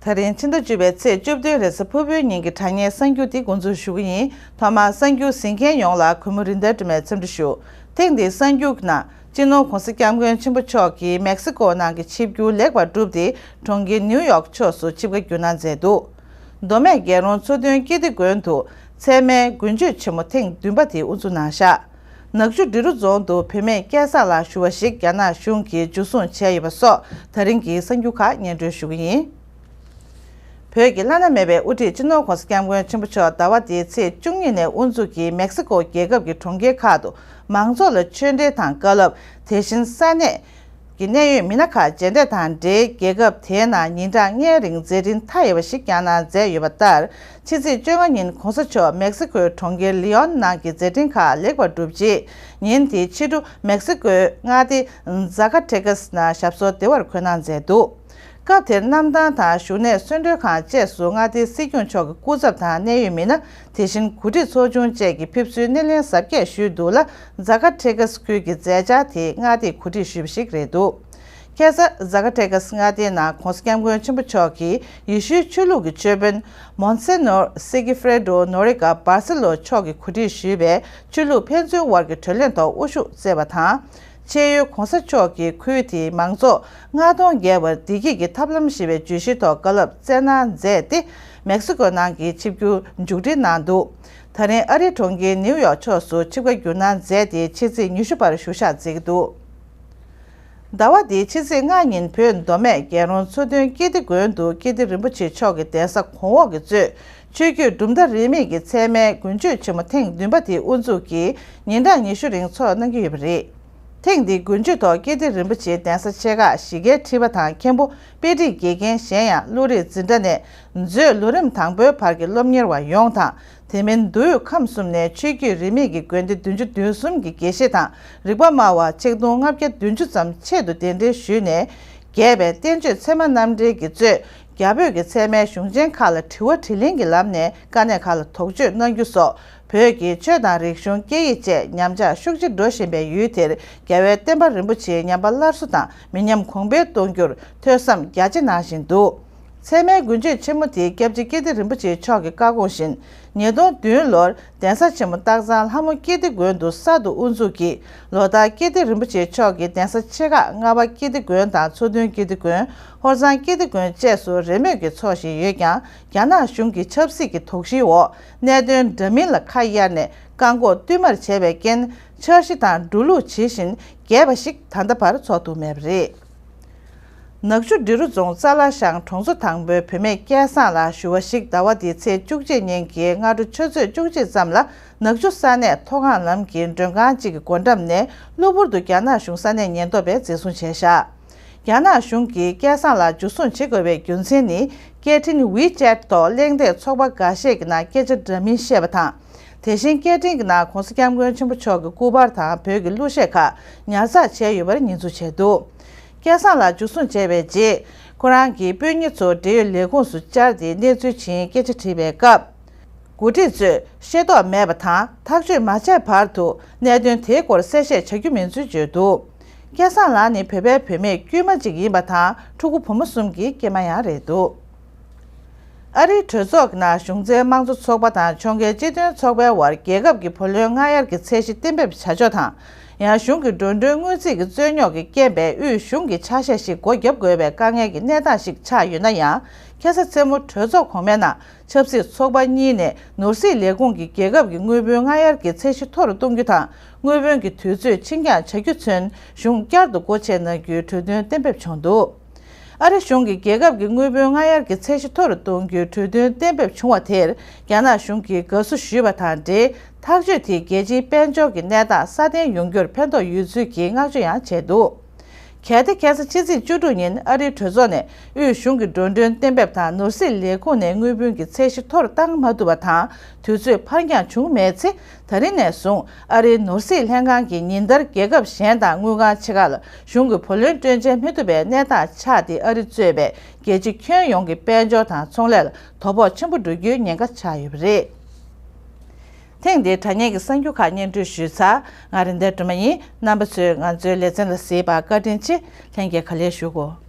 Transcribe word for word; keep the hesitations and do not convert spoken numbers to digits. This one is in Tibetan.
ད་རིང་ཕྱི་ཟླ་བཅུ་པའི་ཚེས་བཅུ་བདུན་རེས་གཟའ་ཕུར་བུའི་ཉིན་གྱི་དྲ་བརྙན་གསར་འགྱུར་འདི་འགོ་འཛུགས་ཞུ་གི་ཡིན། ཐོག་མར་གསར་འགྱུར་གཟིགས་མཁན་ཡོངས་ལ་གུས་མོ་རིན་ལྡན་སྒྲོལ་མས་འཚམས་འདྲི་ཞུ། ཐེངས་འདིའི་གསར་འགྱུར་གྱི་ནང་སྤྱི་ནོར་༸གོང་ས་༸སྐྱབས་མགོན་ཆེན་པོ་མཆོག་གིས་མེག་སི་ཀོ་ནང་གི་ཆིབས་བསྒྱུར་ལེགས་པར་གྲུབ་སྟེ། གྲོང་ཁྱེར་ནིའུ་ཡོག་ཕྱོགས་སུ་ཆིབས་ཁ་བསྒྱུར་གནང་མཛད་འདུག་མདོ་སྨད་རྒྱལ་རོང་མཚོ་སྟོན་ཀིརྟི་དགོན་དུ་ཚད་མའི་དགུན་ཆོས་ཆེན་མོ་ཐེངས་བདུན་པ་དེ་དབུ་འཛུགས་གནང་བཞག་ནག་ཆུ་འབྲི་རུ་རྫོང་དུ་བུད་མེད་སྐལ་བཟང་ལགས་ཞུ་བ་ཞིག་རྒྱ་ནག་གཞུང་གིས་འཇུ་བཟུང་བྱས་ཡོད་པ་སོགས་ད་རིང་གི་གསར་འགྱུར་ཁག་སྙན་སྒྲོན་ཞུ་གི་ཡིན། བོད་ཀྱི་བླ་ན་མེད་པའི་དབུ་ཁྲིད་སྤྱི་ནོར་༸གོང་ས་༸སྐྱབས་མགོན་ཆེན་པོ་མཆོག་ཟླ་བ་འདིའི་ཚེས་བཅུ་གཉིས་ནས་དབུ་འཛུགས་ཀྱིས་མེག་སི་ཀོ་རྒྱལ་ཁབ་ཀྱི་གྲོང་ཁྱེར་ཁག་ཏུ་མང་ཚོགས་ལ་ཆོས་འབྲེལ་དང་བཀའ་སློབ། དེ་བཞིན་ས་གནས་ཀྱི་གནད་ཡོད་མི་སྣ་ཁག་མཇལ་འཕྲད་དང་འབྲེལ། རྒྱལ་ཁབ་དེའི་ནང་ཉིན་གྲངས་ལྔའི་རིང་མཛད་འཕྲིན་མཐའ་ཡས་པ་ཞིག་བསྐྱངས་གནང་མཛད་ཡོད་པ་ལྟར། ཕྱི་ཚེས་བཅོ་ལྔ་ཉིན་༸གོང་ས་མཆོག་མེག་སི་ཀོའི་གྲོང་ཁྱེར་ལི་ཡོན་ནང་གི་མཛད་འཕྲིན་ཁག་ལེགས་པར་གྲུབ་རྗེས། ཉིན་དེའི་ཕྱི་དྲོ་མེག་སི་ཀོའི་མངའ་སྡེ་ཛ་ཀ་ཏྲེ་ཀ་སི་ནང་ཞབས་སོར་བདེ་བར་འཁོད་གནང་མཛད་འདུག་སྐབས་དེར་གནམ་ཐང་དང་བཞུགས་གནས་གསོལ་མགྲོན་ཁང་བཅས་སུ་མངའ་སྡེའི་སྲིད་སྐྱོང་མཆོག་གི་སྐུ་ཚབ་དང་གནད་ཡོད་མི་སྣ། དེ་བཞིན་འགོ་ཁྲིད་ཚོགས་ཆུང་བཅས་ཀྱིས་ཕེབས་བསུའི་སྣེ་ལེན་གཟབ་རྒྱས་ཞུས་འདུག་ལ། ཛ་ཀ་ཏྲེ་ཀ་སི་ཁུལ་གྱི་མཛད་འཆར་དེ་མངའ་སྡེས་གོ་སྒྲིག་ཞུས་པ་ཞིག་རེད་འདུག་ཁ་སང་ཛ་ཀ་ཏྲེ་ཀ་སི་མངའ་སྡེའི་ནང་༸གོང་ས་༸སྐྱབས་མགོན་ཆེན་པོ་མཆོག་གིས་ཡེ་ཤུའི་ཆོས་ལུགས་ཀྱི་ཆོས་དཔོན་མོན་སེ་ནོར་སི་ཀི་ཧྥེ་རེ་ཏྲོ་ནོ་རི་ཀ་བར་སི་ལོ་མཆོག་གིས་གོ་སྒྲིག་ཞུས་པའི་ཆོས་ལུགས་ཕན་ཚུན་དབར་གྱི་གྲོས་གླེང་ཐོག་དབུ་བཞུགས་བསྩལ་བ་དང་། ཆེས་ཡོད་༸གོང་ས་མཆོག་གིས་ཁུལ་དེའི་མང་ཚོགས་ལྔ་སྟོང་བརྒལ་བར་བདེ་སྐྱིད་ཀྱི་ཐབས་ལམ་ཞེས་པའི་བརྗོད་གཞིའི་ཐོག་བཀའ་སློབ་སྩལ་གནང་མཛད་དེ། མེག་སི་ཀོ་ནང་གི་ཆིབས་བསྒྱུར་མཇུག་སྒྲིལ་གནང་འདུག་ད་རིང་ཨ་རིའི་གྲོང་ཁྱེར་ནིའུ་ཡོག་ཕྱོགས་སུ་ཆིབས་ཁ་བསྒྱུར་གནང་མཛད་དེ། ཕྱི་ཚེས་ཉི་ཤུ་བར་བཞུགས་ཞག་མཛད་ཀྱི་འདུག་ཟླ་བ་འདིའི་ཕྱི་ཚེས་ལྔ་ཉིན་བོད་མདོ་སྨད་རྒྱལ་རོང་མཚོ་སྟོན་ཀིརྟི་དགོན་དུ་ཀིརྟི་རིན་པོ་ཆེ་མཆོག་གི་གདན་ས་གོང་འོག་གིས་གཙོས་ཆོས་བརྒྱུད་གྲུབ་མཐའ་རིས་མེད་ཀྱི་ཚད་མའི་དགུན་ཆོས་ཆེན་མོ་ཐེངས་བདུན་པ་དེ་དབུ་འཛུགས་ཀྱིས་ཉིན་གྲངས་ཉི་ཤུ་རིང་འཚོགས་གནང་གི་ཡོད་པ་རེད། ཐེངས་འདིའི་དགུན་ཆོས་ཐོག་ཀིརྟི་རིན་པོ་ཆེའི་གདན་ས་ཆེ་ཁག་བཞི་ཀའི་ཁྲི་པ་དང་མཁན་པོ། དཔེ་ཁྲིད་དགེ་རྒན་གཞན་ཡང་བློ་རིག་འཛིན་གྲྭ་ནས་མཛོད་ལོ་རིམ་དང་པོའི་བར་གྱི་སློབ་གཉེར་བ་ཡོངས་དང་། དེ་མིན་མདོ་དབུས་ཁམས་གསུམ་ནས་ཆོས་བརྒྱུད་རིས་མེད་ཀྱི་དགོན་སྡེ་བདུན་ཅུ་དོན་གསུམ་གྱི་དགེ་བཤེས་དང་རིག་པ་སྨྲ་བ་ཆིག་སྟོང་ལྔ་བརྒྱ་བདུན་ཅུ་ཙམ་ཆེད་དུ་གདན་འདྲེན་ཞུས་ནས། རྒྱས་པའི་བསྟན་བཅོས་ཚད་མ་རྣམ་འགྲེལ་གྱིས་གཙོས་རྒྱ་བོད་ཀྱི་ཚད་མའི་གཞུང་ཆེན་ཁག་ལ་དྲི་བ་དྲིས་ལན་གྱི་ལམ་ནས་དཀའ་གནད་ཁག་ལ་དོགས་གཅོད་གནང་རྒྱུ་སོགས། བོད་ཀྱི་ཆོས་དང་རིག་གཞུང་སྐད་ཡིག་བཅས་ཉམས་ཆག་ཤུགས་ཆེ་འགྲོ་བཞིན་པའི་ཡུལ་དེར་རྒྱལ་བའི་བསྟན་པ་རིན་པོ་ཆེའི་ཉམས་པ་སླར་གསོ་དང་མི་ཉམས་གོང་འཕེལ་གཏོང་རྒྱུར་ཐོས་བསམ་རྒྱ་ཆེ་གནང་བཞིན་འདུག་ཚད་མའི་དགུན་ཆོས་ཆེན་མོ་དེ་སྐྱབས་རྗེ་ཀིརྟི་རིན་པོ་ཆེ་མཆོག་གི་བཀའ་དགོངས་བཞིན། ཉིས་སྟོང་བདུན་ལོར་གདན་ས་ཆེན་མོ་སྟག་ཚང་ལྷ་མོ་ཀིརྟི་དགོན་དུ་གསར་དུ་དབུ་འཛུགས་ཀྱིས། ལོ་ལྟར་ཀིརྟི་རིན་པོ་ཆེ་མཆོག་གི་གདན་ས་ཆེ་ཁག་རྔ་བ་ཀིརྟི་དགོན་དང་མཚོ་སྟོན་ཀིརྟི་དགོན། ཧོར་གཙང་ཀིརྟི་དགོན་བཅས་སུ་རེས་མོས་ཀྱིས་འཚོགས་བཞིན་ཡོད་ཀྱང་། རྒྱ་ནག་གཞུང་གི་ཆབ་སྲིད་ཀྱི་དོགས་གཞིའི་འོག་གནད་དོན་འདྲ་མིན་ལ་ཁ་གཡར་ནས་བཀག་འགོག་བསྟུད་མར་བྱས་པའི་རྐྱེན། འཆར་གཞི་དང་འགྲོ་ལུགས་ཇི་བཞིན་རྒྱས་པ་ཞིག་ད་ལྟ་བར་འཚོགས་ཐུབ་མེད་པ་རེད། ནག་ཆུ་འབྲི་རུ་རྫོང་རྩ་ལ་ཤང་གྲོང་ཚོ་དང་པོའི་བུད་མེད་སྐལ་བཟང་ལགས་ཞུ་བ་ཞིག་ཟླ་བ་འདིའི་ཚེས་བཅུ་གཅིག་ཉིན་གྱི་སྔ་དྲོ་ཆུ་ཚོད་བཅུ་གཅིག་ཙམ་ལ་ནག་ཆུ་ས་གནས་མཐོ་སྒང་ལམ་གྱི་མགྲོན་ཁང་གཅིག་གི་སྒོ་འགྲམ་ནས་གློ་བུར་དུ་རྒྱ་ནག་གཞུང་ས་གནས་ཉེན་རྟོག་པས་འཛིན་བཟུང་བྱས་བཞག་རྒྱ་ནག་གཞུང་གིས་སྐལ་བཟང་ལགས་འཇུ་བཟུང་བྱེད་དགོས་པའི་རྒྱུ་མཚན་ནི། སྐད་འཕྲིན་ཝི་ཅེཊ་ཐོག་གླེང་སྟེགས་ཚོགས་པ་འགའ་ཤས་ཀྱི་ནང་སྐད་ཆ་འདྲ་མིན་བཤད་པ་དང་། དེ་བཞིན་སྐད་འཕྲིན་གྱི་ནང་༸གོང་ས་༸སྐྱབས་མགོན་ཆེན་པོ་མཆོག་གི་སྐུ་པར་དང་བོད་ཀྱི་གླུ་གཞས་ཁག་ཉར་ཚགས་བྱས་ཡོད་པར་ཉེས་འཛུགས་བྱས་འདུག་སྐལ་བཟང་ལགས་འཇུ་བཟུང་བྱས་པའི་རྗེས། ཁོ་རང་གི་སྤུན་ཉེ་ཚོ་འབྲེལ་ཡོད་ལས་ཁུངས་སུ་བཅར་ཏེ་གནས་ཚུལ་ཇི་ཡིན་སྐད་ཆ་དྲིས་པའི་སྐབས། འགོ་ཁྲིད་ཚོས་ཤེས་རྟོགས་མེད་པ་དང་ཐག་གཅོད་མ་བྱས་བར་དུ་གནད་དོན་དེའི་སྐོར་གསལ་བཤད་བྱ་རྒྱུ་མིན་ཚུལ་བརྗོད་འདུག་སྐལ་བཟང་ལགས་ནི་བོད་པའི་བུད་མེད་དཀྱུས་མ་གཅིག་ཡིན་པ་དང་ཕྲུ་གུ་བུ་མོ་གསུམ་གྱི་སྐྱེས་མ་ཡང་རེད་འདུག་ཨ་རིའི་གྲོས་ཚོགས་ཀྱི་ནང་གཞུང་འཛིན་དམངས་གཙོ་ཚོགས་པ་དང་ཕྱོགས་འགལ་སྤྱི་མཐུན་ཚོགས་པའི་དབར་རྒྱལ་ཁབ་ཀྱི་བུ་ལོན་སྔ་གཡར་གྱི་ཚད་གཞི་གཏན་འབེབས་བྱ་ཕྱོགས་དང་། ཡང་གཞུང་གི་འགྲོ་གྲོན་དངུལ་རྩིས་ཀྱི་རྩོད་རྙོག་གི་རྐྱེན་པས་དབུས་གཞུང་གི་ཆ་ཤས་ཤིག་སྒོ་བརྒྱབ་དགོས་པའི་དཀའ་ངལ་གྱི་གནས་སྟངས་ཤིག་ཆགས་ཡོད་ན་ཡང་། ཁ་སང་མཚན་མོ་གྲོས་ཚོགས་གོང་མའི་ནང་ཆབ་སྲིད་ཚོགས་པ་གཉིས་ནས་ནོར་སྲིད་ལས་ཁུངས་ཀྱིས་རྒྱལ་ཁབ་ཀྱི་དངུལ་བུན་སྔ་གཡར་གྱི་ཚད་གཞི་མཐོ་རུ་གཏོང་རྒྱུ་དང་། དངུལ་བུན་གྱི་དུས་ཚོད་ཕྱིར་འགྱངས་བྱ་རྒྱུ་ཚུན་གཞུང་བསྐྱར་དུ་སྒོ་ཕྱེ་གནང་རྒྱུའི་གྲོས་མཐུན་གཏན་འབེབས་བྱུང་འདུག་ཨ་རི་གཞུང་གིས་རྒྱལ་ཁབ་ཀྱི་དངུལ་བུན་སྔ་གཡར་གྱི་ཚད་གཞི་མཐོ་རུ་གཏོང་རྒྱུའི་གྲོས་མཐུན་གཏན་འབེབས་བྱུང་བ་དེར་རྒྱ་ནག་གཞུང་གིས་དགའ་བསུ་ཞུས་པ་དང་འབྲེལ། ཐག་གཅོད་དེས་རྒྱལ་སྤྱིའི་དཔལ་འབྱོར་གྱི་གནས་སྟངས་སྲ་བརྟན་ཡོང་རྒྱུར་ཕན་ཐོགས་ཡོད་ཚུལ་གྱི་བསྔགས་བརྗོད་ཡང་བྱས་འདུག་གལ་ཏེ་ཁ་སང་ཕྱི་ཚེས་བཅུ་དྲུག་ཉིན་ཨ་རིའི་གྲོས་ཚོགས་ནས་དབུས་གཞུང་གི་འགྲོ་གྲོན་གཏན་འབེབས་དང་ནོར་སྲིད་ལས་ཁུངས་ནས་དངུལ་བུན་གྱི་ཚད་གཞི་མཐོ་རུ་བཏང་མ་ཐུབ་པ་དང་དུས་ཚོད་ཕར་འགྱངས་བྱུང་མེད་ཚེ། ད་རིང་ནས་བཟུང་ཨ་རིའི་ནོར་སྲིད་ལྷན་ཁང་གིས་ཉིན་ལྟར་རྒྱལ་ཁབ་གཞན་དང་དངུལ་ཁང་ཆེ་ཁག་ལ་གཞུང་གི་བུ་ལོན་སྤྲོད་འཇལ་མི་ཐུབ་པའི་གནས་སྟངས་ཆགས་ཏེ། ཨ་རི་གཙོས་པའི་རྒྱལ་སྤྱི་ཁྱོན་ཡོངས་ཀྱི་དཔལ་འབྱོར་དང་ཚོང་ལས་ལ་དོ་ཕོག་ཆེན་པོ་འགྲོ་རྒྱུའི་ཉེན་ཁ་ཆགས་ཡོད་པ་རེད། ཐེངས་འདིའི་དྲ་བརྙན་གྱི་གསར་འགྱུར་ཁག་སྙན་སྒྲོན་ཞུས་ཚར། ང་རིན་ལྡན་སྒྲོལ་མ་ཡིན། རྣམ་པ་ཚོས་ང་ཚོའི་ལེ་ཚན་ལ་གཟིགས་པར་བཀའ་དྲིན་ཆེ། ལྷན་རྒྱས་ག་ལེར་བཞུགས་གོ།